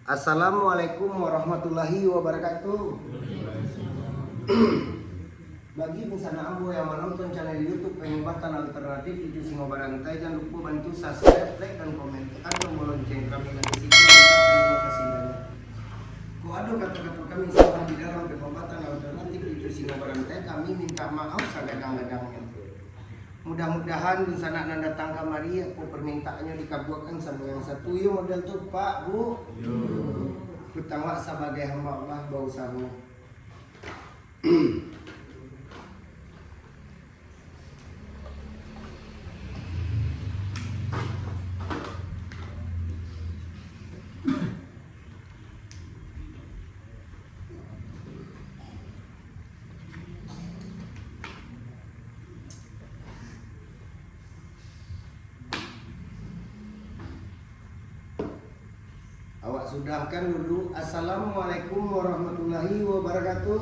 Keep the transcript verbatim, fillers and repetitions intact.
Assalamualaikum warahmatullahi wabarakatuh. Bagi dunsanak ambo yang manonton channel YouTube Pengobatan Alternatif Tujuh Singo Barantai, jan lupo bantu subscribe, like, dan komen. Tekan tombol lonceng kami dari situ. Terima kasih banyak. Kok ado kato-kato kami salah di dalam Pengobatan Alternatif Tujuh Singo Barantai, kami minta maaf sagadang-gadangnyo. Mudah-mudahan dunsanak nan datang kamari, apo permintaannyo dikabuakan samo yang satu, iyo model tu, Pak, Bu? Iyo. Utang wak sabagai hamba Allah bausaho. Awak sudahkan dulu. Assalamualaikum warahmatullahi wabarakatuh.